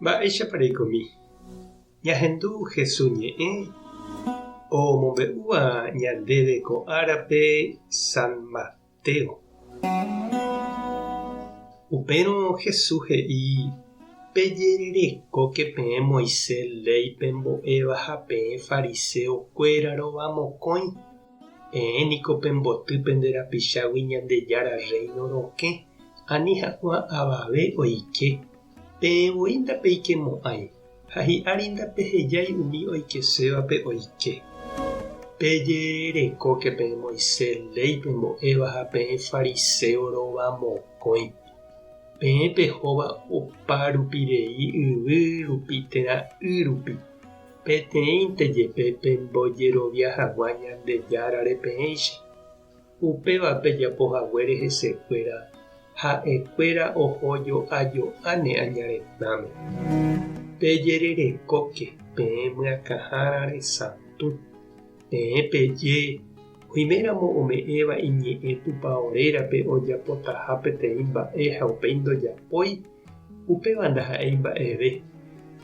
Mba'éichapa reikomi? Ñahendu Jesús ñe'ẽ omombe'úva ñandéve ko árape San Mateo. Upérõ Jesús he'i, Pejererekóke peẽ Moisés léi pembo'éva ha peẽ fariséo kuéra rova mokõi, peẽ niko pemboty pende rapichágui Ñandejára Rréino rokẽ, ani hag̃ua avave oike. Peẽ voi ndapeikemo'ãi, ha hi'ári ndapehejái umi oikesévape oike. Pejererekóke peẽ Moisés léi pembo'éva ha peẽ fariséo rova mokõi. Peẽ pehóva opa rupi rei yvy rupi térã y rupi, peteĩnte jepe pembojerovia hag̃ua Ñandejárare peẽicha. Upéva pejapo haguére hesekuéra, ha'ekuéra oho jo'a jo'áne aña retãme. Pejererekóke peẽ myakãhára resatũ. Peẽ peje, oiméramo ome'ẽva iñe'ẽ Tupao rérape ojapotaha peteĩ mba'e ha upéi ndojapói, upéva ndaha'éi mba'eve.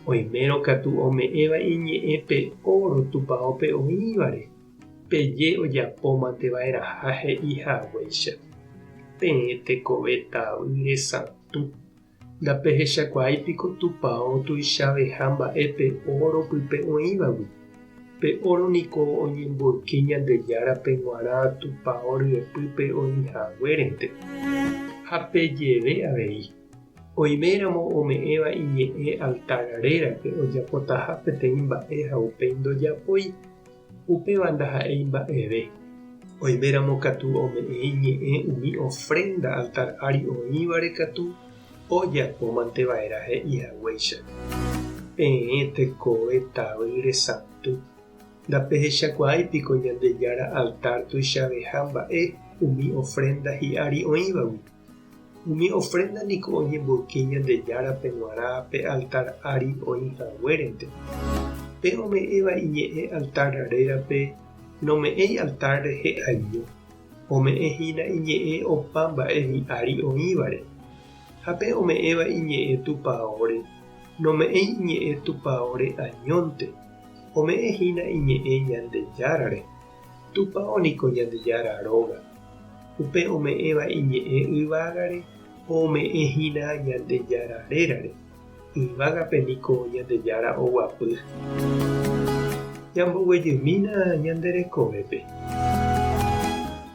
Oimérõ katu ome'ẽva iñe'ẽ pe óro Tupaópe oĩvare, Peje ojapómante va'erãha he'i haguéicha, Peẽ tekove tavy resatũ, ndapehechakuaái piko tupao tuichaveha mba'e pe óro pype oĩvagui? Pe óro niko oñemboyke Ñandejárape g̃uarã tupao ryepýpe oĩ haguérente. Ha pejeve avei, Oiméramo ome'ẽva iñe'ẽ altar rérape ojapotaha peteĩ mba'e ha upéi ndojapói, Upéva ndaha'éi mba'eve. Oiméramo katu ome'ẽ iñe'ẽ umi ofrénda altár ári oĩvare katu, ojapómante va'erã he'i haguéicha. Peẽ tekove tavy resatũ, ndapehechakuaái piko Ñandejára altár tuichaveha mba'e umi ofrénda hi'ári oĩvagui? Umi ofrénda niko oñemboyke Ñandejárape g̃uarã pe altár ári oĩ haguérente. Pe ome'ẽva iñe'ẽ altár rérape nome'ẽi altár rehe año, ome'ẽ hína iñe'ẽ opa mba'e hi'ári oĩvare. Ha pe ome'ẽva iñe'ẽ tupaóre, nome'ẽi iñe'ẽ tupaóre añónte, ome'ẽ hína iñe'ẽ Ñandejárare. Tupao niko Ñandejára róga. Upe ome'ẽva iñe'ẽ yvágare ome'ẽ hína Ñandejára rérare, yvágape niko Ñandejára oguapy. Ñamboguejymína ñande rekovépe.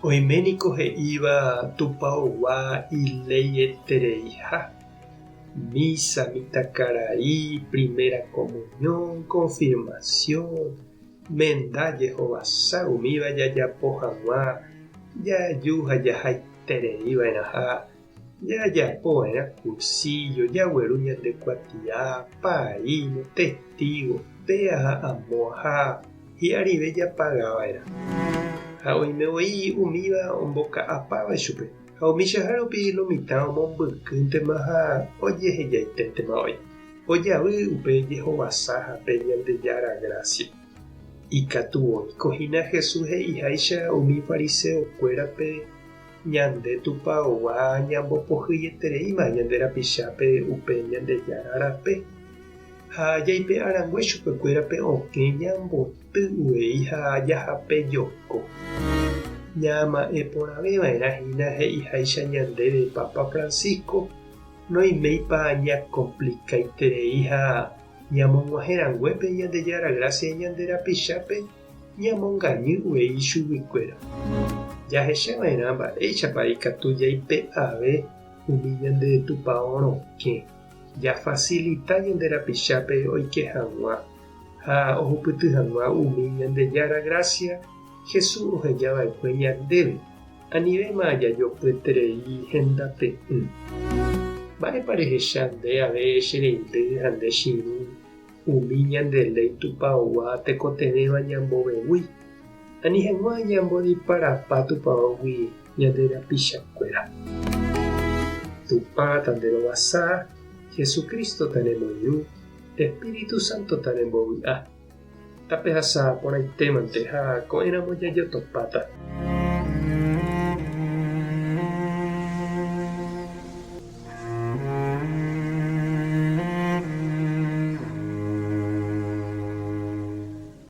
Oime niko he'íva tupaogua ileietereiha, misa, mitãkarai, primera comunión, confirmación, Menda jehovasa umíva jajapo hag̃ua jaju ha jahaiterei va'erãha, jajapo va'erã kursíllo, jagueru ñande kuatia, paíno, testígo, péa ha amo ha hi'arive japaga va'erã. Ha oime voi umíva omboka'apáva ichupe, ha umíchaha rupi lo mitã omombykýntema ha ojehejaiténtema oĩ. Ojavy upe jehovasa ha pe Ñandejára grásia. Ikatu oiko hína Jesús he'iháicha umi fariseokuérape ñande tupaogua ñambopohyietereíma ñande rapichápe upe Ñandejára rape, ha jaipe'a rangue chupekuéra pe okẽ ñamboty uvei ha jahapejoko. Ñama'ẽ porãve va'erã hína he'iháicha ñandéve Papa Francisco, Noiméipa ñakomplikaiterei ha ñamog̃uahẽ ranguépe Ñandejára grásia ñande rapichápe ñamongañy uvei ichuguikuéra. Jahecha va'erã mba'éichapa ikatu jaipe'ave umi ñande tupao rokẽ, jafasilita ñande rapichápe oike hag̃ua ha ohupyty hag̃ua umi Ñandejára grásia Jesús oheja va'ekue ñandéve. Anivéma jajopyeterei hendape'ỹ. Mba'épa rehecha nde ave che reindy ha nde che irũ umi ñande léi tupaogua tekotevẽva ñambovevúi, ani hag̃ua ñambodiparapa tupaógui ñande rapichakuéra. Tupã tanderovasa, Jesucristo tanemoirũ, Espíritu Santo tanembovy'a. Tapehasa porãitémante ha ko'ẽramo jajotopáta.